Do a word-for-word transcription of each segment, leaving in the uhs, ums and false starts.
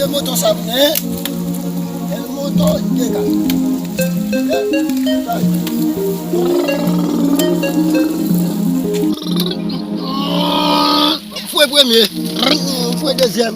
Moto sa vin, hein? El moto, dega. Fwe premye, fwe dezyèm.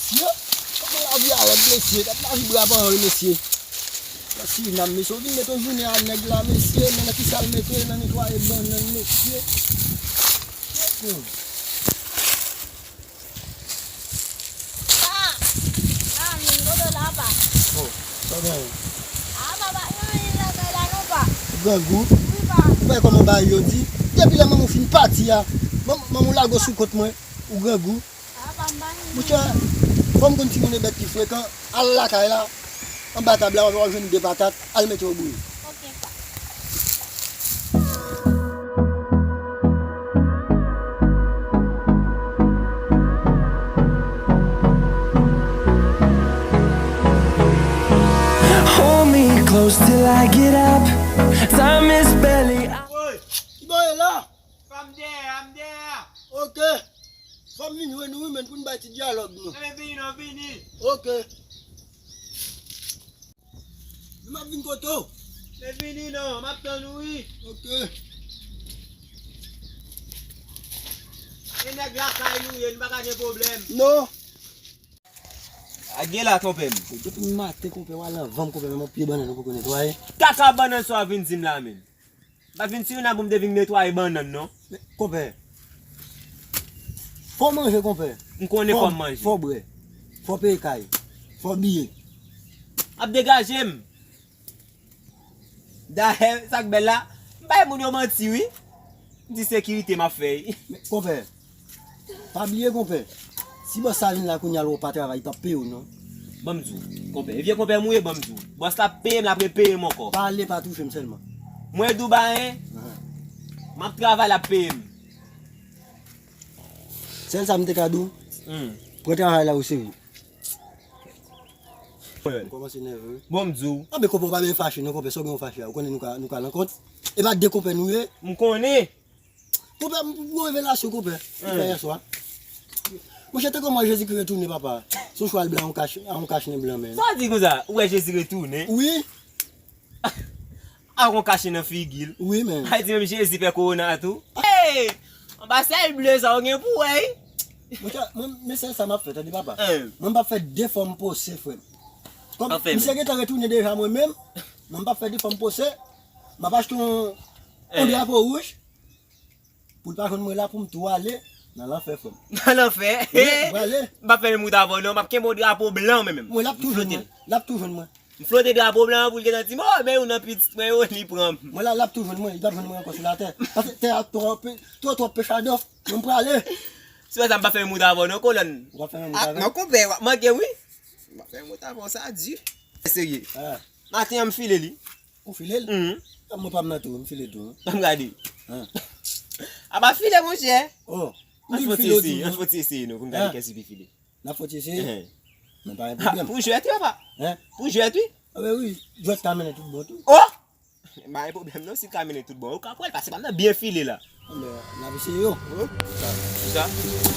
Mesye, kòman lavi a rèd, mesye? Gad lavi brave an, wi, mesye. Nan Sirinam, mesye, ou vin met yon jounen a nèg la, mesye, men nan kisa l mete, nan netwaye bannann, mesye. Pa! Lamin, kote w la, pa? Oh, sa genyen? Ah, pa, pa, non, li lakay la, non, pa. Ou grangou? Wi, pa. Ou pa wè kòman bagay yo di? Depi lè manman w fin pati a, manm-, manman w lage w sou kont mwen, ou grangou. Ah, pa, m pa ni. Monchè, fò m konn timoun e bèt ki frekan, al lakay la, anba tab la, w ap jwenn de patat, al mete yo bouyi. Ok, pa. Hold me close till I get up. Time is barely. Woy, ki bò ye la? Fò m dèyè, m dèyè. Ok. Fò m vin jwenn ou, wi, men pou n bay ti dyalòg nou. Leve vini non, vini. Ok. M ap vin kote w. Leve vini non, m ap tann ou, wi. Ok. E nèg lakay nou ye, nou pa ka gen pwoblèm. Non. A gen la, konpè m. Depi maten, konpè, w al nan van m, konpè, menm yon pye bannann ou poko netwaye. Kaka bannann sa w vin di m la menm. M pa t vin Sirinam pou m te vin netwaye bannann, non. Men, konpè. Fò w manje, konpè. M konnen fò m manje. Fò w bwè. Fò w peye kay. Fò w biye. Ap degaje m. Dayè, sa k bèl la, m bay moun yo manti, wi. M di sekirite m ap fè, wi. Men, konpè, pa bliye, konpè. Si bòs sa vin la kounye a, l wè w pa travay, li p ap peye w, non. Ban m di w, konpè. E vye konpè m ou ye, ban m di w. Bòs la ap peye m, l ap repeye m ankò. Pale, pa touche m sèlman. Mwen Dubayen, m ap travay, l ap peye m. Sèl sa m te ka di w, pran travay la o serye. Ou kòmanse nève, wi. Bon, m di w. Anben, konpè, ou pa bezwen fache, non, konpè. Sa w gen w fache a? Ou konnen nou ka, nou ka nan kont. E pa de konpè nou ye. M konnen. Konpè, m gon revelasyon, konpè. M fè yè swa. Monchè, te kòman Jezikri retounen, papa? Se yon chwal blan, yon kach, yon kach nen blan, men. Sa w di konsa? Ou wè Jezi retounen? Wi. Ak yon kache nan figi l. Wi, men. Ay di menm Jezi fè kowona tou. Hey! Anba syèl ble sa ou gen pou wè, wi. Monchè, mwen, men sèl sa m ap fè, tande papa. Mwen m p ap fè de fò m pose, frè m. Kòm misye gentan retounen deja mwen menm, mwen m p ap fè de fò m pose. M ap achte yon, yon drapo wouj. Pou l pa jwenn mwen la pou m tou ale nan lanfè, frè m. Nan lanfè? Wi, m prale. M p ap fè menm wout avè w non, m ap kenbe yon drapo blan mwen menm. Mwen, l ap tou jwenn mwen. L ap tou jwenn mwen. M flote drapo blan an pou l gentan di m, oh, men youn nan pitit mwen yo, li pran m. Mwen la, l ap tou jwenn mwen, li p ap jwenn mwen ankò sou latè. Paske tè a twò, twò, twò pechadò. Mwen, m prale. Si wè sa, m p ap fè menm wout avè w non, kolòn. Ou p ap fè menm wout avè m? Ah, non, konpè, w ap manke m, wi. M p ap fè menm wout avè w, sa di. Serye. Maten an, m file li. Ou file l? Mhm. Ah, mwen pa m nan tou, m file tou. Ban m gade. Apa file, monchè. Oh. Ann fè ti eseye, ann fè ti eseye non, pou n gade kiyès ki pi file. N ap fè ti eseye? Ehn. Men pa gen pwoblèm. Pou jwèt wi, papa. Hein? Pou jwèt wi. Ah ben wi, jwèt ka mennen tout bon tou. Oh! Pa gen pwoblèm non, si l ka mennen tout bon. Ou ka pran l, paske pa m nan byen file la. Anben, n ap eseye yo. Sa.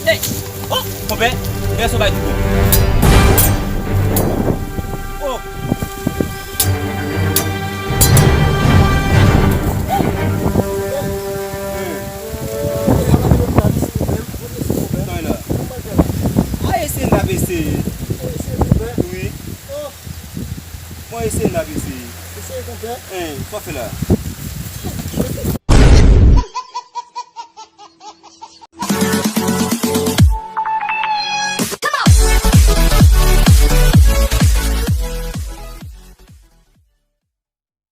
Hey! Oh! Konpè, fè son bay tou. Oh! Ay, eseye n ap eseye. Wi. Bon, eseye n ap eseye. Eseye konpè. Hein, sa w fè la?